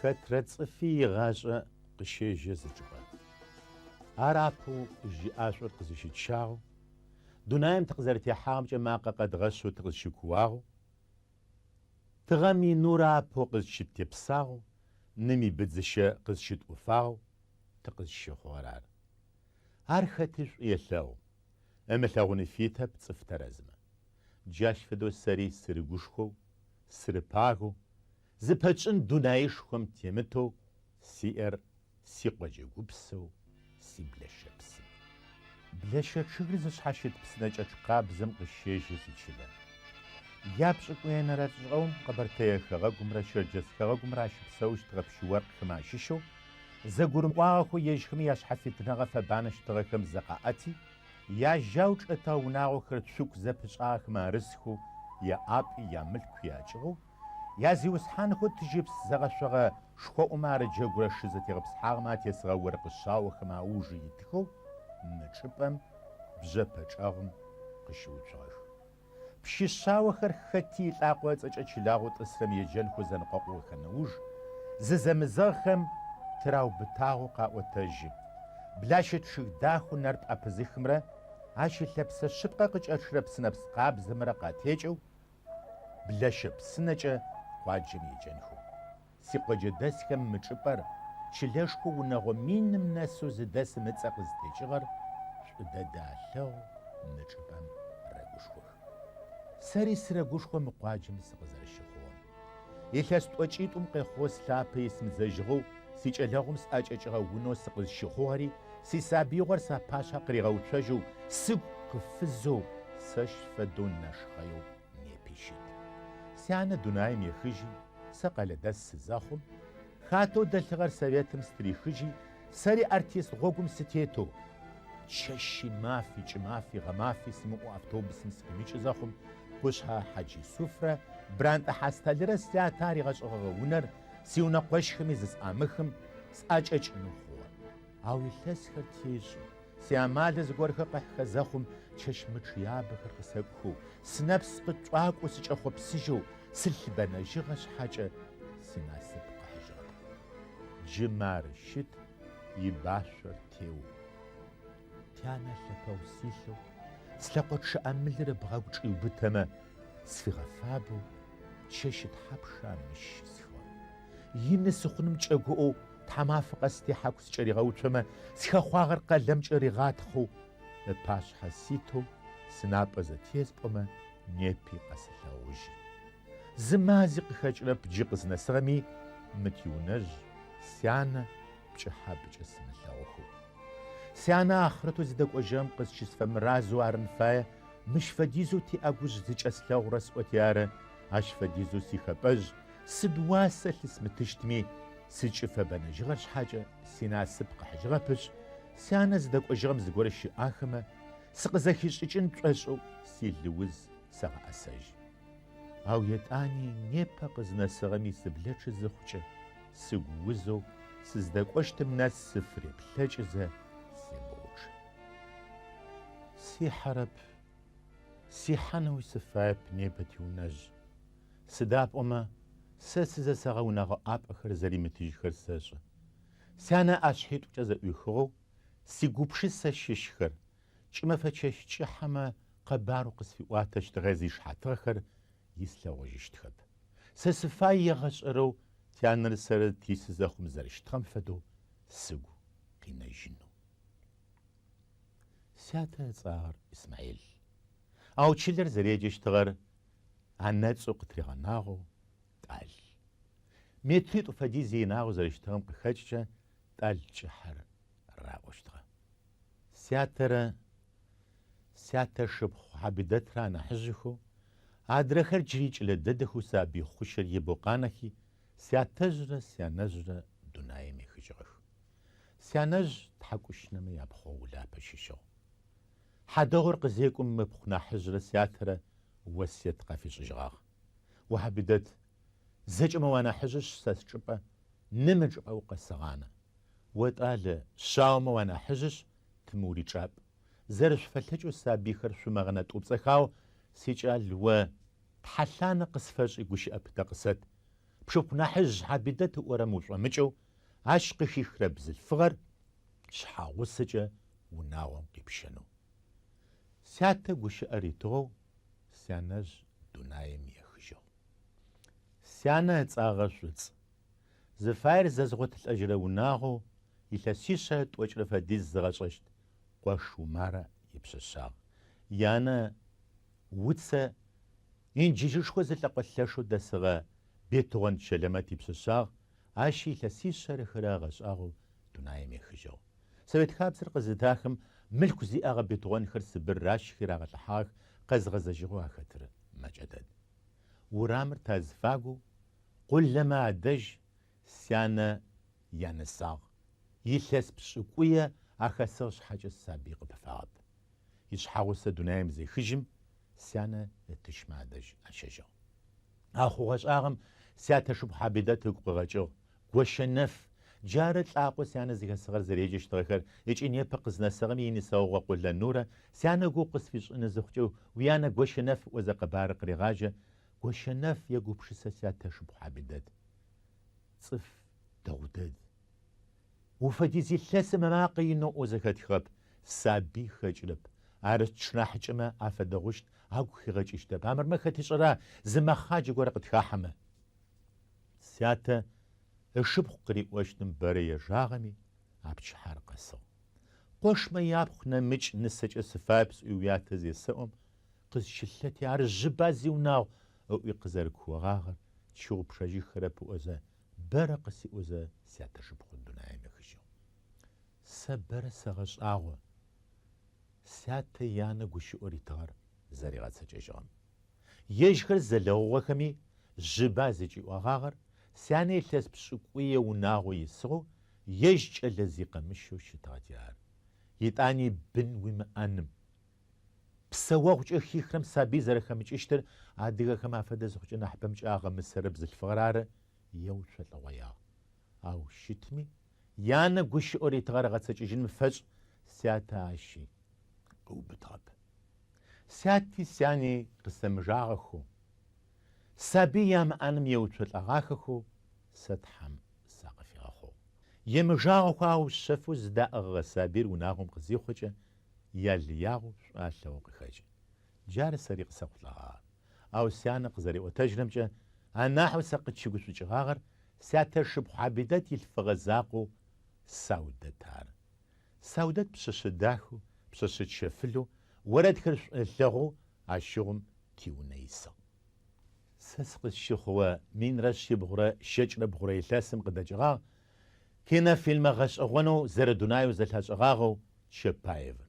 Хэтрэ цӏыфи игъашӏэ къыщежьэ зы чӏыпӏэ. Ар апэу жьы ӏашӏор къызыщытщагъэу, дунаим тыкъызэрэтехьагъэмкӏэ макъэ къэдгъэшъэу тыкъызщыкууагъэу, тыгъэм инурэ апэу къызщыттепсагъэу, ным ибыдзыщэ къызщытӏуфагъэу тыкъызщыхъугъэр ары. Ар хэти шӏу елъэгъу, ымылъэгъуни фитэп цӏыф тэрэзмэ. Джащ фэдэу сэри сырыгушхоу, сырыпагэу, зыпэтшӏын дунаишхом темытэу сиӏэр сикъоджэ гупсэу си Блащэпсын. Блэщэ чъыгыр зышъхьащыт псынэкӏэчъ къабзэм къыщежьэ сичылэ. Япшӏыкӏуенэрэ лӏэшӏэгъум Къэбэртэе хэгъэгумрэ Щэрджэс хэгъэгумрэ ащыпсэущтыгъэ пщы-оркъхэм ащыщэу, зэгурымыӏуагъэхэу ежьхэми яшъхьафитыныгъэ фэбанэщтыгъэхэм зыкъаӏэти, яжьау чӏэтыгъэ унагъохэр цуку зэпышӏагъэхэм арысхэу, яӏапӏи ямылъкуи акӏыгъоу, Язиусхьанхэу тыжьыпс зэгъэшъогъэ шхоӏумэ арыджэгурэ шы зэтегъэпсыхьагъэмэ атесыгъэ оркъы шъаохэм аужы итыхэу мы чӏыпӏэм, бжъэпэ чӏэгъым, къыщыуцугъэх. Пщы шъаохэр хэти илӏакъо ыцӏэкӏэ чылагъоу тӏысрэм еджэнхэу зэныкъокъугъэхэ нэуж, зызэмызэгъхэм тыраубытагъэу къаӏотэжьы. Блащэ чъыг дахэу нэр пӏэпызыхымрэ ащ ылъэпсэ шъыпкъэ къыкӏэчъырэ псынэпс къабзэмрэ къатекӏэу, Блэщэ псынэкӏэ къуаджэм еджэнхэу. Сикъоджэдэсхэм мы чӏыпӏэр, чылэшхоу унэгъо миным нэсэу зыдэсым ыцӏэ къызытекӏыгъэр шӏу дэдэ алъэгъу, мы чӏыпӏэм рэгушхох. Сэри сырэгушхо мы къуаджэм сыкъызэрэщыхъугъэм. Илъэс тӏокӏитӏум къехъугъэу слъапэ исымыдзэжьыгъэу сикӏэлэгъум сӏэкӏэкӏыгъэ унэу сыкъызщыхъугъэри сисабыигъор сапашъхьэ къыригъэуцожьэу, сыгу къыфызэу, сэщ фэдэу нэшхъэеу непи щыт. Сянэ дунаим ехыжьи, сэ къэлэдэс сызэхъум, хатэу дэлъыгъэр советым стырихыжьи, сэри артист гъогум сытетэу, чэщи мафи, кӏымафи, гъэмафи сымыӏоу автобусым сыкъимыкӏы зэхъум, Къушъхьэ Хьаджисуфрэ Брантӏэ Хьасталырэ сятэ аригъэшӏыгъэгъэ унэр сиунэкъощхэми зысӏамыхым, сӏэкӏэкӏынэу хъугъэ. Ау илъэсхэр тешӏи, сиамалы зыгорэхэр къыхьхэ зэхъум, чэщ мычъыябэхэр къысэкӏухэу, сынэпс къытшӏуакӏоу сыкӏэхъопсыжьэу, сылъыбэнэжьыгъэ шъхьакӏэ, синасып къыхьыжьыгъэп. Джы мары щыт, ибашъор теу. Тянэ ылъэпэгъу силъэу, слъэкъо чъыӏэмылыр ыбгъэгу чӏиубытэмэ, сфигъэфабэу, чэщы тхьапша мыщ щисхыгъэр. Ины сыхъуным кӏэгуӏэу тхьамафэ къэс техьаку сыкӏэригъэуцомэ, схэхъуагъэр къэлэмкӏэ ригъатхъэу, ыпашъхьэ ситэу сынапӏэ зэтеспӏомэ, непи къэсэлъэгъужьы. Зы мази къыхэкӏырэп джы къызнэсыгъэми мы тиунэжъ сянэ пкӏыхьапӏэкӏэ сымылъэгъухэу. Сянэ ахърэтэу зыдэкӏожьыгъэм къызщысфэмыразэу арын фае, мыщ фэдизэу тиӏэгужъ зыкӏэслъэгъурэ сӏоти ары, ащ фэдизэу сихэпӏэжъ сыд уасэ лъысмытыщтми, сыкӏыфэбэнэжьыгъэр шъхьакӏэ синасып къыхьыжьыгъэпышъ, сянэ зыдэкӏожьыгъэм зыгорэ щыӏахэмэ, сыкъызэхишӏыкӏын шӏошӏэу силыуз сэгъэӏэсэжьы. Ау етӏани непэ къызнэсыгъэми сыблэчъы зыхъукӏэ, сыгу узэу сыздэкӏощтым нэс сыфыреплъэкӏызэ, себгъучъы. Сихьэрэп, сихьанэуи сыфаеп непэ тиунэжъ. Сыда пӏомэ, сэ сызэсэгъэ унэгъо ӏапӏэхэр зэримытыжьхэр сэшӏэ. Сянэ ыӏэшъхьитӏукӏэ зэӏуихыгъэу, сигупшысэ щыщхэр, Кӏымэфэ чэщ кӏыхьэмэ къэбарэу къысфиӏуатэщтыгъэ зишыхьатыгъэхэр ислъэгъужьыщтхэп. Сэ сыфай егъэшӏэрэу тянэрэ сэрэ тисы зэхъум зэрэщытыгъэм фэдэу сыгу къинэжьынэу. Сятэ ыцӏагъэр Исмаил. Ау чылэр зэреджэщтыгъэр анэцӏэу къытыригъэнагъэу Тӏал. Метритӏу фэдиз иинагъэу зэрэщытыгъэм къыхэкӏкӏэ Тӏал кӏыхьэр раӏощтыгъэ. Сятэрэ сятэшыпхъу Хьабидэтрэ анахьыжъыхэу, адрэхэр джыри кӏэлэ дэдэхэу сабый хъущэр ибэу къанэхи, сятэжърэ сянэжърэ дунаим ехыжьыгъэх. Сянэжъ Тхьакӏущынэмэ япхъоу Улапэ щыщыгъ. Хьадэгъур къызекӏум ыпхъу нахьыжърэ сятэрэ осыет къафишӏыжьыгъагъ. О Хьабидэт, зэкӏэмэ уанахьыжъышъ сэ счӏыпӏэ, ным ычӏыпӏэ укъэсэгъанэ. О Тӏалэ, шъаомэ уанахьыжъышъ, тым уричӏапӏ. Зэрэшъуфэлъэкӏэу сабыйхэр шъумыгъэнэтӏупцӏэх, ау, сикӏал, о тхьэлъанэ къысфэшӏи гущыӏэ пытэ къысэт. Пшыпхъу нахьыжъ Хьабидэт ыӏорэм ушӏомыкӏэу, ащ къыхихрэ бзылъфыгъэр шъхьагъусэкӏэ унагъом къипщэнэу. Сятэ гущыӏэ ритыгъэу сянэжъ дунаим ехыжьыгъ. Сянэ ыцӏагъэр Шӏуцӏ. Зыфаер зэзгъотылӏэжьырэ унагъоу илъэсишъэрэ тӏокӏырэ фэдиз зыгъэшӏэщт Къош Умарэ ипшъэшъагъ. Янэ Уцэ Инджылышхо зы лӏэкъо лъэшэу дэсыгъэ Бетыгъуэн Чэлэмэт ипшъэшъагъ, ащи илъэсишъэрэ хырэ ыгъэшӏагъэу дунаим ехыжьыгъ. Совет хабзэр къызыдахым мылъку зиӏэгъэ Бетыгъуэнхэр Сыбыр ращхи рагъэлӏыхьагъэх, къэзыгъэзэжьыгъэу ахэтыр мэкӏэ дэд. Урамыр тазыфагоу Къулэмэ адэжь сянэ янысагъ. Илъэс пшӏыкӏуе ахэсыгъ шъхьакӏэ сабый къыпыфагъэп. Ишъхьэгъусэ дунаим зехыжьым, сянэ ытыщмэ адэжь ащэжьыгъ. А хъугъэ-шӏагъэм сятэшыпхъу Хьабидэт ыгу къыгъэкӏыгъ, Гощэнэф, джары лӏакъоу сянэ зыхэсыгъэр зэреджэщтыгъэхэр ыкӏи непэ къызнэсыгъэми инысэгъугъэ Къулэ Нурэ сянэ гугъу къысфишӏыны зыхъукӏэ уянэ Гощэнэф ыӏозэ къэбарыр къырегъажьэ, Гощэнэф егупшысэ сятэшыпхъу Хьабидэт. Цӏыф дэгъу дэд. О фэдиз илъэсым ымакъэ инэу ӏоу зэхэтхыгъэп, сабый хэкӏырэп. Ары тшынахьыкӏэмэ афэдэгъущт, агу хигъэкӏыщтэп. Амырмэ хэт ышӏэра зы мэхъаджэ горэ къытхахьэмэ. Сятэ ышыпхъу къыриӏощтым бэрэ ежагъэми, а пчыхьэр къэсыгъ. Къошмэ япхъу нэмыкӏ нысэкӏэ сыфаеп сӏуи уятэ зесэӏом, къызщылъэти, ар жъыба зиунагъу ыӏуи къызэрыкуогъагъэр тщыгъупшэжьыхэрэп ыӏозэ, бэрэ къысиӏозэ сятэшыпхъу дунаим ехыжьыгъ. Сэ бэрэ сэгъэшӏагъо сятэ янэ гущыӏэу ритыгъэр зэригъэцэкӏэжьыгъэм. Ежьхэр зэлэгъугъэхэми жъыба зыкӏиӏогъагъэр, сянэ илъэс пшӏыкӏуе унагъо исыгъэу, ежь кӏэлэ зикъэмыщэу щытыгъэти ары. Етӏани бын уимыӏэным, псэогъукӏэ хихрэм сабый зэрэхэмыкӏыщтыр адыгэхэм афэдэ зыхъукӏэ нахьыбэмкӏэ агъэмысэрэ бзылъфыгъэр ары, еуцолӏэгъоягъ. Ау щытми, янэ гущыӏэу ритыгъэр ыгъэцэкӏэжьыным фэшӏ сятэ ащи къыубытыгъэп. Сяти сяни къысэмыжагъэхэу, сабый ямыӏэным еуцолӏэгъахэхэу сэ Тхьэм сакъыфигъэхъугъ. Емыжагъэхэу ау шъэфэу зыдаӏыгъыгъэ сабыир унагъом къызихъокӏэ, ялыягъэу шӏу алъэгъоу къыхэкӏы. Джары сэри къысэхъулӏэгъагъэр. Ау сянэ къызэриӏотэжьрэмкӏэ, анахьэу сэ къытщыгушӏукӏыгъагъэр сятэшыпхъу Хьабидэт илъфыгъэ закъоу Саудэт ары. Саудэт пшъэшъэ дахэу, пшъэшъэ чэфылэу, орэдхэр шӏу ылъэгъоу ащыгъум тиунэ исыгъ. Сэ сыкъызщыхъугъэ минрэ шъибгъурэ щэкӏрэ бгъурэ илъэсым къыдэкӏыгъагъ кинофильмэ гъэшӏэгъонэу зэрэдунаеу зэлъашӏэгъагъэу Чапаевыр.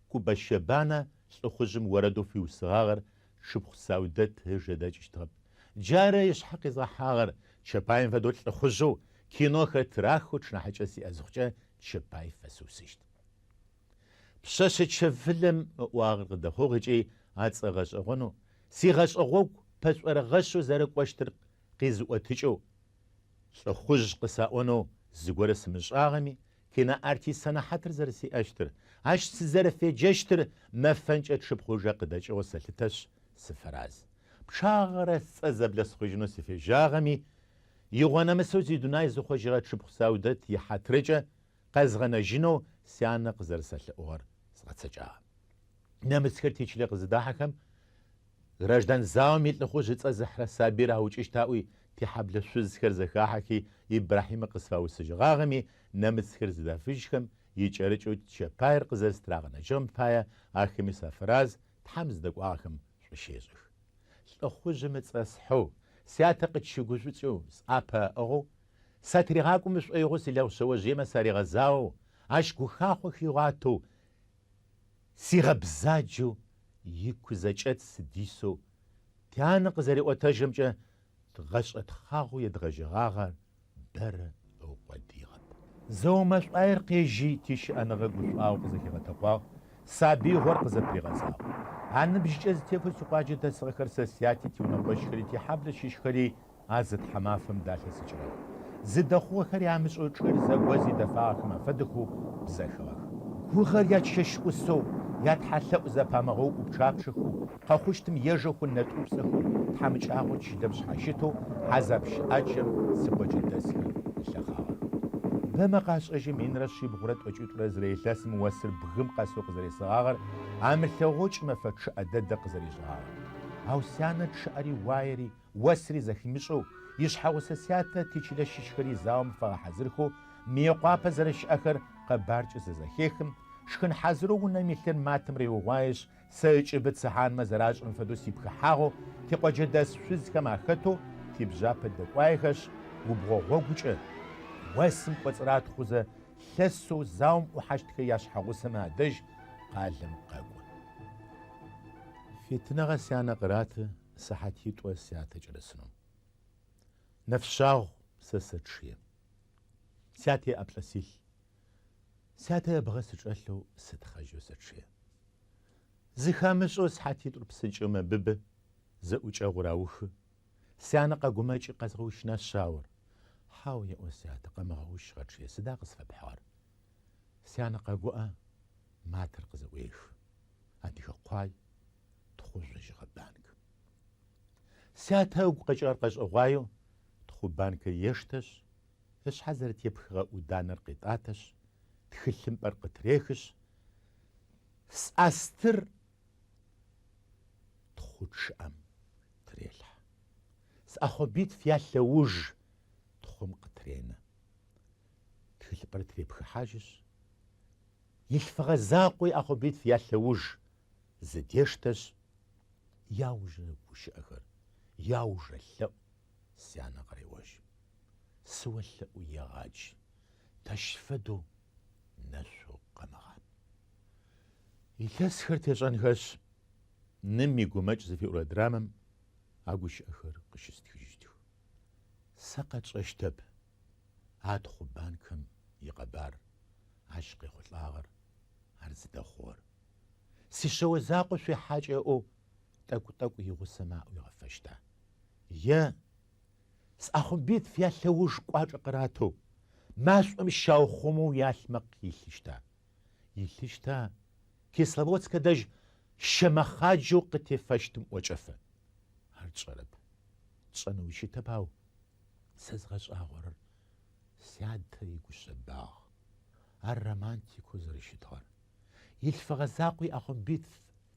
Кӏубэ Щэбанэ лӏыхъужъым орэдэу фиусыгъагъэр тшыпхъу Саудэт ыжэ дэкӏыщтыгъэп. Джары ышъхьэ къизгъэхьагъэр, Чапаем фэдэу лӏыхъужъэу кинохэр тырахэу тшынахьыкӏэ сиӏэ зыхъукӏэ Чапай фэсыусыщт. Пшъэшъэ чэфылэм ыӏуагъэр къыдэхъугъ ыкӏи а цӏэ гъэшӏэгъонэу, сигъэшӏэ гъогу пэшӏорыгъэшъэу зэрэкӏощтыр къизыӏотыкӏэу, лӏыхъужъ къысаӏонэу зыгорэ сымышӏагъэми, киноартист сэнэхьатыр зэрэсиӏэщтыр, ащ сызэрэфеджэщтыр мэфэнкӏэ тшыпхъу ыжэ къыдэкӏыгъэу сэлъытэшъ, сыфэраз. Пчъагъэрэ сцӏэ зэблэсхъужьынэу сыфежьагъэми, игъонэмысэу зидунай зыхъожьыгъэ тшыпхъу Саудэт ихьатыркӏэ къэзгъэнэжьынэу сянэ къызэрэсэлъэӏугъэр згъэцэкӏагъэ. Нэмыцхэр тичылэ къызыдахьэхэм, граждан заом илӏыхъужъ ыцӏэ зыхьырэ сабыир аукӏыщт аӏуи, тихьэблэ шъузхэр зэхахьэхи, Ибрахьимэ къысфаусыжьыгъагъэми, нэмыцхэр зыдафыжьхэм, икӏэрыкӏэу Чэпаер къызэрэстырагъэнэжьыгъэм пае ахэми сафэраз, Тхьэм зыдэкӏуагъэхэм шӏу щешӏых. Лӏыхъужъым ыцӏэ схьэу, сятэ къытщыгушӏукӏэу, сӏапэ ыӏыгъэу, сатыригъакӏомэ шӏоигъоу силэгъу шъэожъыемэ саригъэзаоу, ащ гухахъо хигъуатэу, сигъэбзаджэу, ику зэкӏэт сыдисэу, тянэ къызэриӏотэжьрэмкӏэ, гъэшӏэ тхъагъоу едгъэжьэгъагъэр бэрэ ыукъодыигъэп. Зэо мэшӏуаер къежьи, тищыӏэныгъэ гушӏуагъо къызэхигъэтэкъуагъ, сабыигъор къызэпыригъэзагъ. Аныбжькӏэ зытефэу сикъуаджэ дэсыгъэхэр сэ сяти, тиунэкъощхэри, тихьаблэ щыщхэри а зы тхьамафэм далъэсыкӏыгъэх. Зыдэхъугъэхэри амышӏэу чӏыр зэгози дэфагъэхэм афэдэхэу бзэхыгъэх. Гугъэр ячэщ ӏусэу. Ятхьалъэӏу зэпамыгъэу ӏупчъапчъэхэу, къэхъущтым ежэхэу нэтӏупцӏэхэу, тхьамыкӏагъор чылэм шъхьащытэу хьазаб щыӏакӏэм сикъоджэдэсхэр ылъэхъагъэх. Бэмэ къашӏэжьы минрэ шъибгъурэ тӏокӏитӏурэ зырэ илъэсым осыр бгым къэсэу къызэресыгъагъэр, амылъэгъоу кӏымэфэ чъыӏэ дэдэ къызэришӏыгъагъэр. Ау сянэ чъыӏэри уаери, осри зэхимышӏэу, ишъхьэгъусэ сятэ тичылэ щыщхэри заом фагъэхьазырхэу Мыекъуапэ зэрэщыӏэхэр къэбаркӏэ зызэхехым, шхын хьазырэу унэм илъыр матэм реугъуаешъ, сэ ыкӏыбы цыхьанмэ зэрашӏырэм фэдэу сипхыхьагъэу, тикъоджэдэс шъузхэм ахэтэу тибжъапэ дэкӏуаехэшъ, губгъо гъогукӏэ, осым кӏоцӏыратхъузэ, лъэсэу заом ӏухьащтхэ яшъхьэгъусэмэ адэжь къалэм къэкӏо. Фитыныгъэ сянэ къыраты сыхьатитӏо сятэ кӏэрысынэу. Нэфшъагъу сэ сэчъые. Сятэ иӏаплӏэ силъ. Сятэ ыбгъэ сычӏэлъэу сытхъэжьэу сэчъые. Зыхамышӏэу сыхьатитӏур псынкӏэу мэбыбы, зэӏукӏэгъур аухы. Сянэ къэгумэкӏы, къэзгъэущына шъаор. Хьау, еӏо сятэ, къэмыгъэущ, гъэчъые, сыда къысфэпхьыгъэр? Сянэ къэгуӏэ, матэр къызэӏуехы. Адыгэ къуай, тхъу жъожьыгъэ банк. Сятэ ыгу къэкӏыгъэр къэшӏэгъуаеу тхъу банкэр ештэшъ, ышъхьэ зэрэтепхыгъэ ӏуданэр къетӏатэшъ, тхылъымпӏэр къытырехышъ, сӏастыр тхъу чъыӏэм тырелъхьэ. Сӏэхъобитф ялъэуж тхъум къытыренэ. Тхылъыпӏэр тырепхыхьажьышъ, илъфыгъэ закъо иӏэхъобитф ялъэуж зыдештэшъ, иаужырэ гущыӏэхэр, иаужырэ лъэӏу сянэ къыреӏожьы. Сыолъэӏу егъадж, тэщ фэдэу нэшъоу къэмыгъан. Илъэсхэр тешӏэнхэшъ, Ным игумэкӏ зыфиӏорэ драмэм а гущыӏэхэр къыщыстхыжьыщтых. Сэ къэтшӏэщтэп а тхъу банкэм икъэбар, ащ къехъулӏагъэр, ар зыдэхъугъэр. Сишъэо закъо шъуехьакӏэ ыӏоу тӏэкӏу-тӏэкӏу игъусэмэ аӏуигъэфэщта? Е сӏэхъомбитф ялъэуж кӏуачӏэ къыратэу, машӏом щаухъумэу иалъмэкъ илъыщта? Илъыщта Кисловодскэ дэжь щэ мэхъаджэу къытефэщтым ӏокӏэфэ? Ар тшӏэрэп. Тшӏэнэуи щытэп, ау сэ згъэшӏагъорэр сятэ игушъэбагъ, ар романтикэу зэрэщытыгъэр. Илъфыгъэ закъуи иӏэхъомбитф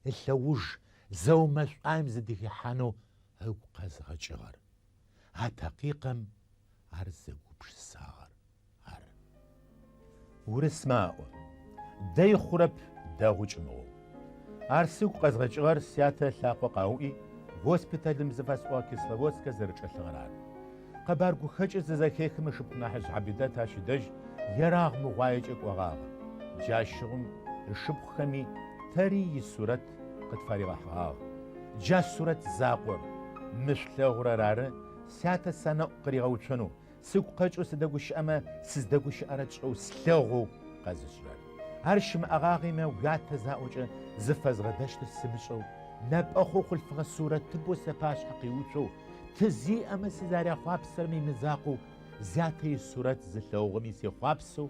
ылъэуж зэо мэшӏуаем зыдыхихьанэу ыгу къэзгъэкӏыгъэр. А такъикъэм ар зэгупшысагъэр ары. Урысмэ аӏо, Дэй хъурэп, дэгъу кӏымыгъоу. Ар сыгу къэзгъэкӏыгъэр сятэ ылъакъо къауӏи, госпиталым зыфэсӏогъэ Кисловодскэ зэрэчӏэлъыгъэр ары. Къэбар гухэкӏыр зызэхехым ышыпхъу нахьыжъ Хьабидэт ащ ыдэжь ерагъ мыгъуаекӏэ кӏогъагъэ. Джащыгъум ышыпхъухэми тэри исурэт къытфаригъэхьыгъагъ. Джа сурэт закъор, мы шъулъэгъурэр ары сятэ санэӏу къыригъэуцонэу, сыгу къэкӏэу сыдэгущыӏэмэ, сыздэгущыӏэрэр тшӏэу слъэгъоу къэзышӏырэр. Ар щымыӏэгъагъэмэ уятэ заӏокӏэ зыфэзгъэдэщтыр сымышӏэу, нэпӏэхъоу хъулъфыгъэ сурэтыбэу сапашъхьэ къиуцоу, Ты зиӏэмэ сызэряхъуапсэрэм имызакъоу, зятэ исурэт зылъэгъугъэми сехъуапсэу,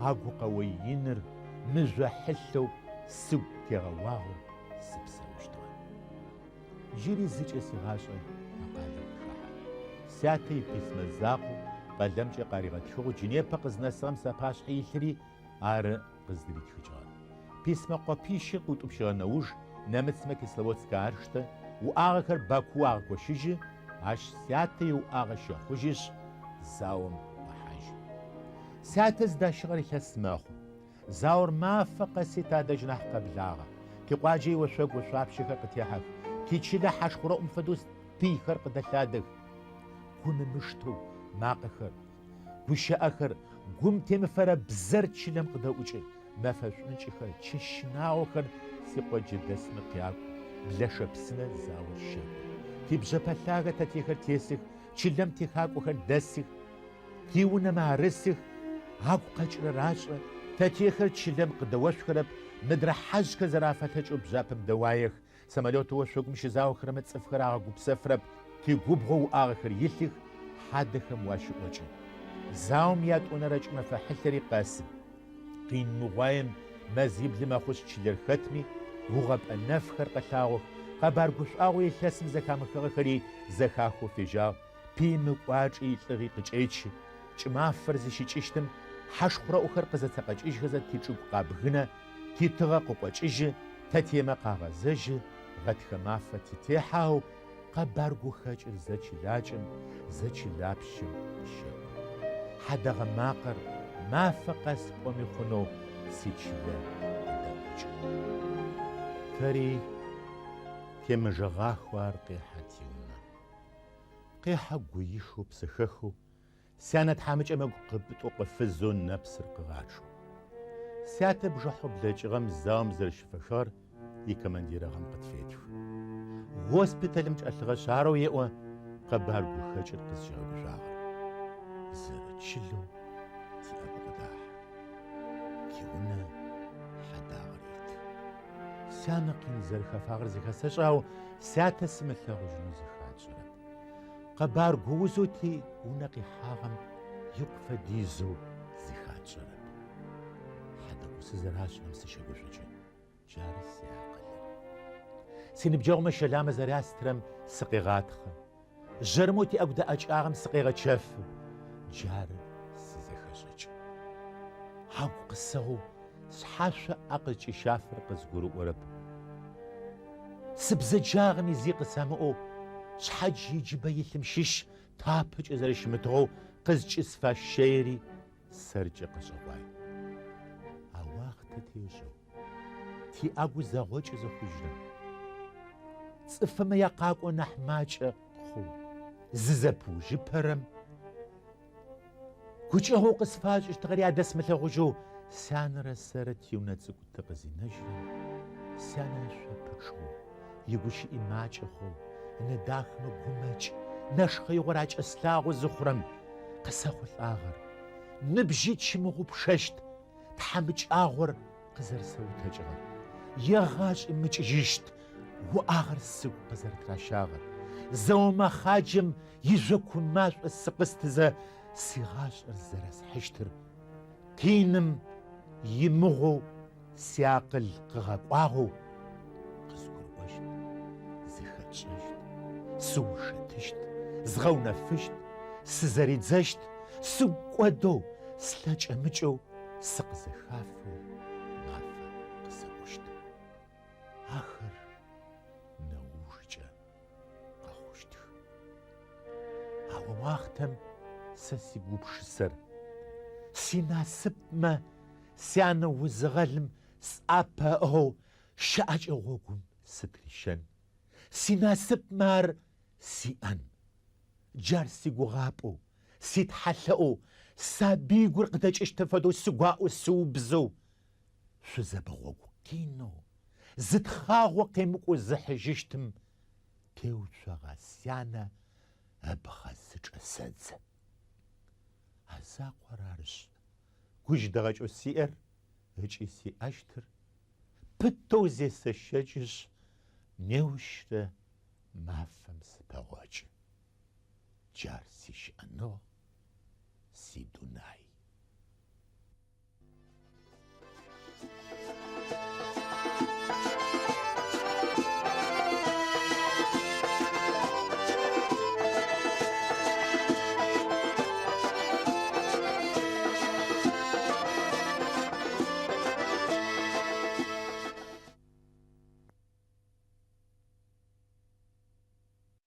а гукъэо иныр мыжъо хьылъэу сыгу тегъэуагъэу сыпсэущтыгъэ. Джыри зыкӏэ сигъашӏэ а къалэм къыхэхьэ. Сятэ иписьмэ закъоу къэлэмкӏэ къаригъэтхыгъэу джы непэ къызнэсыгъэм сапашъхьэ илъыри ары къыздыритхыкӏыгъэр. Письмэ къопищыр къыутӏупщыгъэ нэуж нэмыцмэ Кисловодскэ аштэ, уӏагъэхэр Баку агъэкощыжьы, ащ сятэ иуӏагъэ щэхъужьышъ, заом ӏохьажьы. Сятэ зыдащыгъэр илъэс мэхъу. Заор мафэ къэси тадэжь нахь къэблагъэ. Тикъуаджэ иошъогу ошъуапщэхэр къытехьэх, тичылэ хьашхъурэӏум фэдэу пыйхэр къыдэлъадэх. Гум ымыштэу макъэхэр, Гущыӏэхэр, гум темыфэрэ бзэр чылэм къыдэӏукӏы, мэфэ шӏункӏыхэр, чэщ щынагъохэр сикъоджэдэсмэ къякӏу, Блэшэпсынэ заор щэкӏо. Тибжъэпэ лъагэ тэтехэр тесых, чылэм техакӏохэр дэсых, тиунэмэ арысых, агу къэкӏырэр ашӏэ, тэтехэр чылэм къыдэошъухэрэп, мыдрэ хьэжъхэр зэрафэлъэкӏэу бжъапэм дэуаех, Самолетэу ошъогум щызаохэрэмэ цӏыфхэр агъэгупсэфрэп, тигубгъо уӏагъэхэр илъых, хьадэхэм уащыӏокӏэ. Заом ятӏонэрэ кӏымэфэ хьылъэри къэсы. Къинмыгъуаем Мэзиблы мэхъушъ чылэр хэтми, гугъэпӏэ нэфхэр къэлъагъох, къэбар гушӏуагъоу илъэсым зэхамыхыгъэхэри зэхахэу фежьагъ, пыим ыкӏуачӏи илӏыгъи къыкӏечы. Кӏымафэр зыщикӏыщтым хьашхъурэӏухэр къызэцэкъэкӏыжьхэзэ тичӏыгу къабгынэ, титыгъэ къыкъокӏыжьы, тэтыемэ къагъэзэжьы, гъэтхэ мафэ тытехьэ, ау къэбар гухэкӏыр зэ чылакӏэм, зэ чылапшъэм къыщэӏу. Хьадэгъэ макъэр мафэ къэс пӏоми хъунэу сичылэ къыдэӏукӏы. Тэри темыжэгъахэу ар къехьэ тиунэ. Къехьэ гуихэу, псэхэхэу, Сянэ тхьамыкӏэм ыгу къыпытӏу къыфызэу нэпсыр къыгъачъэу. Сятэ бжыхьэу блэкӏыгъэм заом зэрэщыфэхыгъэр икомандирыгъэм къытфетхы. Госпиталым чӏэлъыгъэшъ арэу еӏо, къэбар гухэкӏыр къызкӏигъэгужъуагъэр. Зэрэчылэу тиӏэгу къыдахьэ. Тиунэ хьадагъэр ит. Сянэ къин зэрэхэфагъэр зэхэсэшӏэ, ау сятэ сымылъэгъужьынэу зэхатшӏэрэп. Къэбар гуузэу ти унэ къихьагъэм икъу фэдизэу зыхатшӏэрэп. Хьадэӏусы зэрашӏырэм сыщэгушӏукӏы, джары сиакъылыр. Синыбджэгъумэ щэламэ зэрястырэм сыкъегъатхъэ. Жъэрымэу тиӏэгу дэӏэкӏагъэм сыкъегъэчэфы, джары сизэхэшӏыкӏ. Агу къысэгъоу сшъхьашъо ӏэ къызкӏыщафэр къызгурыӏорэп. Сыбзэджагъэми зи къысамыӏоу, шъхьадж иджыбэ илъым щыщ тапэкӏэ зэрэщымытыгъэу къызкӏысфащэири сэркӏэ къэшӏэгъуай. А уахътэ тешӏэу, тиӏэгу зэгъокӏы зыхъужьрэм, цӏыфымэ якъакӏо нахь макӏэ хъоу, зызэпыужьыпэрэм, Гукӏэгъоу къысфашӏыщтыгъэри адэсымылъэгъужьэу сянэрэ сэрэ тиунэ цӏыкӏу тыкъызинэжьрэм, сянэ ышъо пычъэу, игущыӏи макӏэ хъоу, ынэ дахэмэ гумэкӏ нэшхъэигъор акӏэслъагъо зыхъурэм, къысэхъулӏагъэр, ныбжьи тщымыгъупшэщт тхьамыкӏагъор къызэрэсэутэкӏыгъэр, егъашӏи мыкӏыжьыщт уӏагъэр сыгу къызэрэтыращагъэр, зэо мэхъаджэм ижъоку машӏо сыкъыстызэ сигъашӏэр зэрэсхьыщтыр, къиным имыгъоу сиакъыл къыгъэкӏуагъэу къызгурыӏощт, зыхэтшӏэщт, сыушэтыщт, згъэунэфыщт, сызэридзэщт, сыгу кӏодэу, слъэкӏэмыкӏэу сыкъызэхафэу мафэ къысэкӏущт. Ахэр нэужкӏэ къэхъущтых. Ау а уахътэм сэ сигупшысэр, синасыпмэ, сянэ узыгъэлым сӏапэ ыӏыгъэу щыӏэкӏэ гъогум сытырищэн. Синасыпмэ ар сиӏэн. Джар сигугъапӏэу, ситхьэлъэӏоу, сабыигур къыдэкӏыщтым фэдэу сыгуаӏоу сыубзэу, шъузэбэ гъогу къинэу, зы тхъагъо къемыкӏоу зыхьыжьыщтым теуцогъэ сянэ ыбгъэ зычӏэсэдзэ. А закъор арышъ, гужьдэгъэкӏэу сиӏэр ыкӏи сиӏэщтыр пытэу зесэщэкӏышъ, неущрэ мафэм сыпэгъокӏы. Джар сищыӏэныгъ, сидунай.